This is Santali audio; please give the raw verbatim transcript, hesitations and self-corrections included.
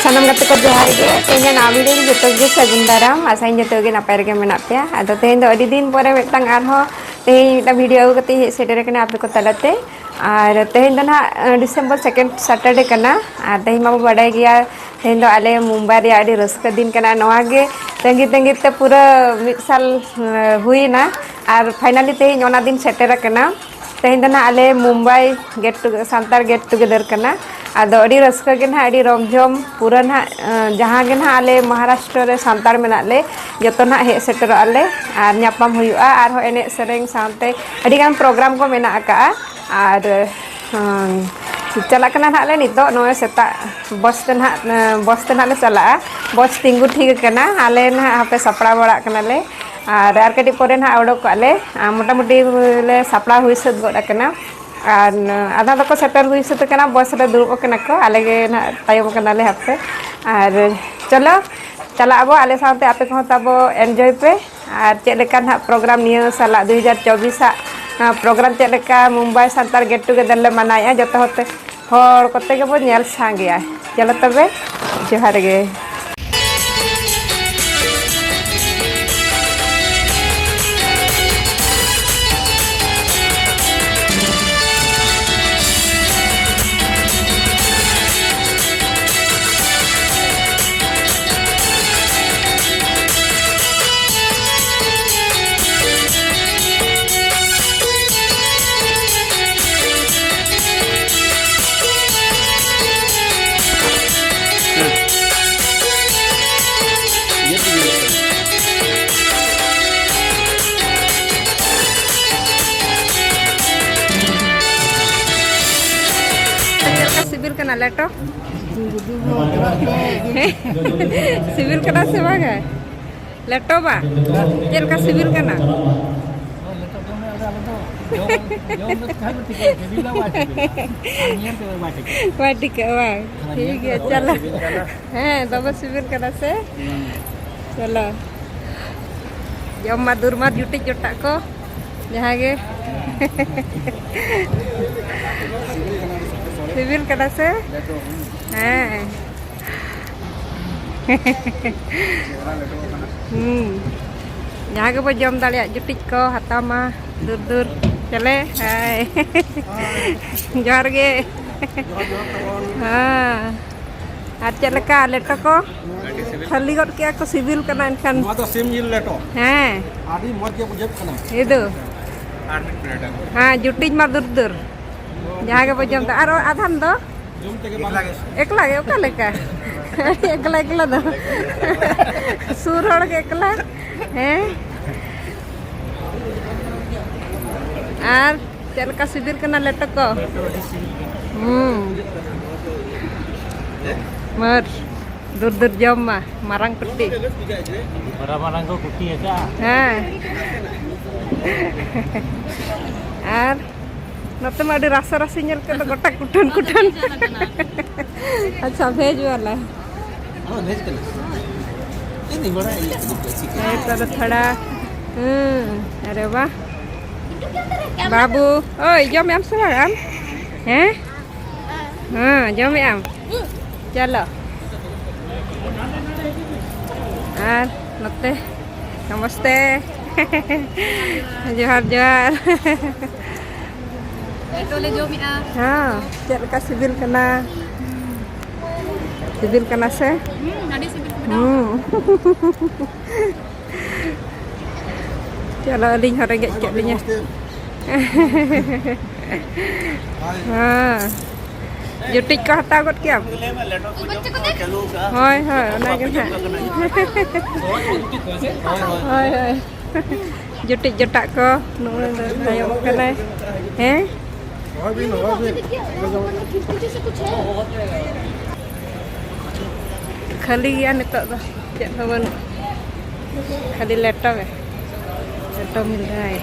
ᱥᱟᱱᱟᱢ ᱜᱟᱛᱮ ᱠᱚ ᱡᱚᱦᱟᱨ ᱜᱮ᱾ ᱛᱮᱦᱮᱧᱟᱜ ᱱᱟᱣᱟ ᱵᱷᱤᱰᱤᱭᱳ ᱨᱮ ᱡᱚᱛᱚ ᱜᱮ ᱥᱟᱹᱜᱩᱱ ᱫᱟᱨᱟᱢ᱾ ᱟᱥᱟᱧ ᱡᱚᱛᱚ ᱜᱮ ᱱᱟᱯᱟᱭ ᱨᱮᱜᱮ ᱢᱮᱱᱟᱜ ᱯᱮᱭᱟ᱾ ᱟᱫᱚ ᱛᱮᱦᱮᱧ ᱫᱚ ᱟᱹᱰᱤ ᱫᱤᱱ ᱯᱚᱨᱮ ᱢᱤᱫᱴᱟᱝ ᱟᱨᱦᱚᱸ ᱛᱮᱦᱮᱧ ᱢᱤᱫᱴᱟᱝ ᱵᱷᱤᱰᱤᱭᱳ ᱟᱹᱜᱩ ᱠᱟᱛᱮ ᱤᱧ ᱦᱮᱡ ᱥᱮᱴᱮᱨ ᱟᱠᱟᱱᱟ ᱟᱯᱮ ᱠᱚ ᱛᱟᱞᱟᱛᱮ᱾ ᱟᱨ ᱛᱮᱦᱮᱧ ᱫᱚ ᱱᱟᱦᱟᱜ ᱰᱤᱥᱮᱢᱵᱚᱨ ᱥᱮᱠᱮᱱᱰ ᱥᱟᱴᱟᱨᱰᱮ ᱠᱟᱱᱟ᱾ ᱟᱨ ᱛᱮᱦᱮᱧ ᱢᱟᱵᱚ ᱵᱟᱰᱟᱭ ᱜᱮᱭᱟ, ᱛᱮᱦᱮᱧ ᱫᱚ ᱟᱞᱮ ᱢᱩᱢᱵᱟᱭ ᱨᱮᱭᱟᱜ ᱟᱹᱰᱤ ᱨᱟᱹᱥᱠᱟᱹ ᱫᱤᱱ ᱠᱟᱱᱟ᱾ ᱱᱚᱣᱟ ᱜᱮ ᱛᱟᱺᱜᱤ ᱛᱟᱺᱜᱤ ᱛᱮ ᱯᱩᱨᱟᱹ ᱢᱤᱫ ᱥᱟᱞ ᱦᱩᱭᱮᱱᱟ᱾ ᱟᱨ ᱯᱷᱟᱭᱱᱟᱞᱤ ᱛᱮᱦᱮᱧ ᱚᱱᱟ ᱫᱤᱱ ᱥᱮᱴᱮᱨ ᱟᱠᱟᱱᱟ᱾ ᱛᱮᱦᱮᱧ ᱫᱚ ᱱᱟᱦᱟᱜ ᱟᱞᱮ Mumbai get to Santal get together ᱠᱟᱱᱟ᱾ ᱟᱫᱚ ᱟᱹᱰᱤ ᱨᱟᱹᱥᱠᱟᱹ ᱜᱮ ᱱᱟᱦᱟᱜ, ᱟᱹᱰᱤ ᱨᱚᱢ ᱡᱷᱚᱢ, ᱯᱩᱨᱟᱹ ᱱᱟᱦᱟᱜ ᱡᱟᱦᱟᱸ ᱜᱮ ᱱᱟᱦᱟᱜ ᱟᱞᱮ ᱢᱚᱦᱟᱨᱟᱥᱴᱨᱚ ᱨᱮ ᱥᱟᱱᱛᱟᱲ ᱢᱮᱱᱟᱜ ᱞᱮ, ᱡᱚᱛᱚ ᱱᱟᱦᱟᱜ ᱦᱮᱡ ᱥᱮᱴᱮᱨᱚᱜ ᱟᱞᱮ᱾ ᱟᱨ ᱧᱟᱯᱟᱢ ᱦᱩᱭᱩᱜᱼᱟ, ᱟᱨᱦᱚᱸ ᱮᱱᱮᱡ ᱥᱮᱨᱮᱧ ᱥᱟᱶᱛᱮ ᱟᱹᱰᱤ ᱜᱟᱱ ᱯᱨᱳᱜᱨᱟᱢ ᱠᱚ ᱢᱮᱱᱟᱜ ᱟᱠᱟᱜᱼᱟ᱾ ᱟᱨ ᱪᱟᱞᱟᱜ ᱠᱟᱱᱟ ᱱᱟᱦᱟᱜ ᱞᱮ ᱱᱤᱛᱚᱜ, ᱱᱚᱜᱼᱚᱭ ᱥᱮᱛᱟᱜ ᱵᱚᱥ ᱛᱮ ᱱᱟᱦᱟᱜ, ᱵᱚᱥ ᱛᱮ ᱱᱟᱦᱟᱜ ᱞᱮ ᱪᱟᱞᱟᱜᱼᱟ᱾ ᱵᱚᱥ ᱛᱤᱸᱜᱩ ᱴᱷᱤᱠ ᱟᱠᱟᱱᱟ, ᱟᱞᱮ ᱱᱟᱦᱟᱜ ᱦᱟᱯᱮ ᱥᱟᱯᱲᱟᱣ ᱵᱟᱲᱟᱜ ᱠᱟᱱᱟᱞᱮ᱾ ᱟᱨ ᱟᱨ ᱠᱟᱹᱴᱤᱡ ᱯᱚᱨᱮ ᱱᱟᱦᱟᱜ ᱚᱰᱚᱠᱚᱜ ᱟᱞᱮ᱾ ᱟᱨ ᱢᱚᱴᱟᱢᱩᱴᱤ ᱞᱮ ᱥᱟᱯᱲᱟᱣ ᱦᱩᱭ ᱥᱟᱹᱛ ᱜᱚᱫ ᱟᱠᱟᱱᱟ᱾ ᱟᱨ ᱟᱫᱷᱟ ᱫᱚᱠᱚ ᱥᱮᱴᱮᱨ ᱦᱩᱭ ᱥᱟᱹᱛ ᱟᱠᱟᱱᱟ, ᱵᱚᱥ ᱨᱮ ᱫᱩᱲᱩᱵ ᱟᱠᱟᱱᱟ ᱠᱚ, ᱟᱞᱮ ᱜᱮ ᱱᱟᱦᱟᱜ ᱛᱟᱭᱚᱢ ᱟᱠᱟᱱᱟᱞᱮ ᱦᱟᱯᱮ᱾ ᱟᱨ ᱪᱚᱞᱚ, ᱪᱟᱞᱟᱜ ᱟᱵᱚ, ᱟᱞᱮ ᱥᱟᱶᱛᱮ ᱟᱯᱮ ᱠᱚᱦᱚᱸ ᱛᱟᱵᱚ ᱮᱱᱡᱚᱭ ᱯᱮ᱾ ᱟᱨ ᱪᱮᱫ ᱞᱮᱠᱟ ᱱᱟᱦᱟᱜ ᱯᱨᱳᱜᱨᱟᱢ ᱱᱤᱭᱟᱹ ᱥᱟᱞᱟᱜ ᱫᱩ ᱦᱟᱡᱟᱨ ᱪᱚᱵᱵᱤᱥ ᱟᱜ ᱯᱨᱳᱜᱨᱟᱢ ᱪᱮᱫ ᱞᱮᱠᱟ ᱢᱩᱢᱵᱟᱭ ᱥᱟᱱᱛᱟᱲ ᱜᱮᱴ ᱴᱩᱜᱮᱫᱟᱨ ᱞᱮ ᱢᱟᱱᱟᱣᱮᱫᱼᱟ, ᱡᱚᱛᱚ ᱦᱚᱲ ᱛᱮ, ᱦᱚᱲ ᱠᱚᱛᱮ ᱜᱮᱵᱚᱱ ᱧᱮᱞ ᱥᱟᱸᱜᱮᱭᱟ᱾ ᱪᱚᱞᱚ ᱛᱚᱵᱮ, ᱡᱚᱦᱟᱨ ᱜᱮ᱾ ᱪᱮᱫ ᱞᱮᱠᱟ ᱥᱤᱵᱤᱞ ᱠᱟᱱᱟ ᱞᱮᱴᱚ? ᱦᱮᱸ? ᱥᱤᱵᱤᱞ ᱠᱟᱱᱟ ᱥᱮ ᱵᱟᱝᱟ? ᱞᱮᱴᱚ ᱵᱟ? ᱪᱮᱫ ᱞᱮᱠᱟ ᱥᱤᱵᱤᱞ ᱠᱟᱱᱟ? ᱡᱚᱢ ᱫᱚ ᱠᱷᱟᱱ ᱴᱷᱤᱠᱟᱹᱜᱼᱟ, ᱥᱤᱵᱤᱞᱟ ᱵᱟᱭ ᱥᱤᱵᱤᱞᱟ᱾ ᱟᱨ ᱧᱮᱞ ᱛᱮᱫᱚ ᱵᱟᱭ ᱴᱷᱤᱠᱟᱹᱜᱼᱟ᱾ ᱵᱟᱭ ᱴᱷᱤᱠᱟᱹᱜᱼᱟ ᱵᱟᱝ? ᱴᱷᱤᱠ ᱜᱮᱭᱟ, ᱪᱚᱞᱚ᱾ ᱦᱮᱸ, ᱫᱚᱢᱮ ᱥᱤᱵᱤᱞ ᱠᱟᱱᱟ ᱥᱮ? ᱪᱚᱞᱚ, ᱡᱚᱢ ᱢᱟ ᱫᱩᱨ ᱢᱟ ᱡᱩᱴᱤᱡ ᱡᱚᱴᱟᱜ ᱠᱚ ᱡᱟᱦᱟᱸ ᱜᱮ᱾ ᱥᱤᱵᱤᱞ ᱠᱟᱱᱟ ᱥᱮ? ᱦᱮᱸ᱾ ᱦᱩᱸ, ᱡᱟᱦᱟᱸ ᱜᱮᱵᱚ ᱡᱚᱢ ᱫᱟᱲᱮᱭᱟᱜ, ᱡᱩᱴᱤᱡ ᱠᱚ ᱦᱟᱛᱟᱣ ᱢᱟ᱾ ᱫᱩᱨ ᱫᱩᱨ᱾ ᱪᱚᱞᱮ, ᱦᱟᱭ᱾ ᱡᱚᱦᱟᱨ ᱜᱮ᱾ ᱦᱮᱸ᱾ ᱟᱨ ᱪᱮᱫ ᱞᱮᱠᱟ ᱞᱮᱴᱚ ᱠᱚ? ᱠᱷᱟᱹᱞᱤ ᱜᱚᱫ ᱠᱮᱜᱼᱟ ᱠᱚ, ᱥᱤᱵᱤᱞ ᱠᱟᱱᱟ ᱮᱱᱠᱷᱟᱱ᱾ ᱱᱚᱣᱟ ᱫᱚ ᱥᱤᱢ ᱡᱤᱞ ᱞᱮᱴᱚ᱾ ᱦᱮᱸ᱾ ᱟᱹᱰᱤ ᱢᱚᱡᱽ ᱜᱮ ᱵᱩᱡᱷᱟᱹᱜ ᱠᱟᱱᱟ᱾ ᱤᱫᱩ᱾ ᱟᱨ ᱢᱤᱫ ᱯᱞᱮᱴ ᱟᱹᱜᱩ᱾ ᱦᱮᱸ, ᱡᱩᱴᱤᱡ ᱢᱟ ᱫᱩᱨ ᱫᱩᱨ᱾ ᱡᱟᱦᱟᱸ ᱜᱮᱵᱚ ᱡᱚᱢ ᱮᱫᱟ᱾ ᱟᱨ ᱟᱫᱷᱟᱱ ᱫᱚ? ᱡᱚᱢ ᱛᱮᱜᱮ ᱵᱟᱝ᱾ ᱮᱠᱞᱟ ᱜᱮ? ᱚᱠᱟ ᱞᱮᱠᱟ? ᱮᱠᱞᱟ, ᱮᱠᱞᱟ ᱫᱚ᱾ ᱥᱩᱨ ᱦᱚᱲ ᱜᱮ ᱮᱠᱞᱟ᱾ ᱦᱮᱸ? ᱟᱨ ᱪᱮᱫ ᱞᱮᱠᱟ ᱥᱤᱵᱤᱞ ᱠᱟᱱᱟ ᱞᱮᱴᱚ ᱠᱚ? ᱦᱩᱸ᱾ ᱢᱟᱹᱨ, ᱫᱩᱨ ᱫᱩᱨ ᱡᱚᱢ ᱢᱟ, ᱢᱟᱨᱟᱝ ᱠᱩᱴᱤ᱾ ᱢᱟᱨᱟᱝ ᱢᱟᱨᱟᱝ ᱠᱚ ᱠᱩᱴᱤ ᱟᱠᱟᱫᱼᱟ᱾ ᱦᱮᱸ᱾ ᱟᱨ ᱱᱚᱛᱮ ᱢᱟ ᱟᱹᱰᱤ ᱨᱟᱥᱟ ᱨᱟᱥᱤ ᱧᱮᱞ ᱠᱟᱛᱮ ᱫᱚ ᱜᱚᱴᱟ ᱠᱩᱴᱷᱟᱹᱱ ᱠᱩᱴᱷᱟᱹᱱ᱾ ᱟᱪᱪᱷᱟ, ᱵᱷᱮᱡᱽ ᱵᱟᱞᱟ᱾ ᱦᱚᱸ, ᱵᱷᱮᱡᱽ ᱠᱟᱱᱟ᱾ ᱤᱧ ᱫᱚᱧ ᱵᱟᱲᱟᱭᱟ, ᱤᱧ ᱫᱚ ᱪᱮᱫ ᱪᱤᱠᱟᱹ᱾ ᱦᱮᱸ, ᱛᱚ ᱫᱚ ᱛᱷᱚᱲᱟ, ᱦᱩᱸ, ᱟᱨᱮ ᱵᱟ᱾ ᱵᱟᱹᱵᱩ, ᱳᱭ, ᱡᱚᱢᱮᱜ ᱟᱢ ᱥᱮ ᱵᱟᱝ ᱟᱢ? ᱦᱮᱸ? ᱦᱮᱸ, ᱡᱚᱢᱮᱜ ᱟᱢ? ᱪᱚᱞᱚ᱾ ᱟᱨ ᱱᱚᱛᱮ, ᱱᱚᱢᱚᱥᱛᱮ᱾ ᱡᱚᱦᱟᱨ, ᱡᱚᱦᱟᱨ᱾ ᱞᱮᱴᱚ ᱞᱮ ᱡᱚᱢᱮᱜᱼᱟ᱾ ᱦᱮᱸ, ᱪᱮᱫ ᱞᱮᱠᱟ ᱥᱤᱵᱤᱞ ᱠᱟᱱᱟ? ᱥᱤᱵᱤᱞ ᱠᱟᱱᱟ ᱥᱮ? ᱦᱩᱸ, ᱟᱹᱰᱤ ᱥᱤᱵᱤᱞ ᱠᱟᱱᱟ᱾ ᱦᱩᱸ᱾ ᱪᱚᱞᱚ, ᱟᱹᱞᱤᱧ ᱦᱚᱸ ᱨᱮᱸᱜᱮᱡ ᱠᱮᱫ ᱞᱤᱧᱟ᱾ ᱦᱮᱸ᱾ ᱡᱩᱴᱤᱡ ᱠᱚ ᱦᱟᱛᱟᱣ ᱜᱚᱫ ᱠᱮᱭᱟᱢ? ᱦᱳᱭ, ᱦᱳᱭ, ᱚᱱᱟᱜᱮ ᱱᱟᱦᱟᱜ᱾ ᱦᱳᱭ, ᱦᱳᱭ᱾ ᱡᱩᱴᱤᱡ ᱡᱚᱴᱟᱜ ᱠᱚ, ᱱᱩᱜᱼᱩᱭ ᱫᱚ ᱛᱟᱭᱚᱢ ᱠᱟᱱᱟᱭ᱾ ᱦᱮᱸ? ᱠᱷᱟᱹᱞᱤ ᱜᱮᱭᱟ ᱱᱤᱛᱚᱜ ᱫᱚ, ᱪᱮᱫ ᱦᱚᱸ ᱵᱟᱹᱱᱩᱜ, ᱠᱷᱟᱹᱞᱤ ᱞᱮᱴᱚ ᱜᱮ, ᱞᱮᱴᱚ ᱢᱤᱞ ᱨᱟᱦᱟ ᱦᱟᱭ᱾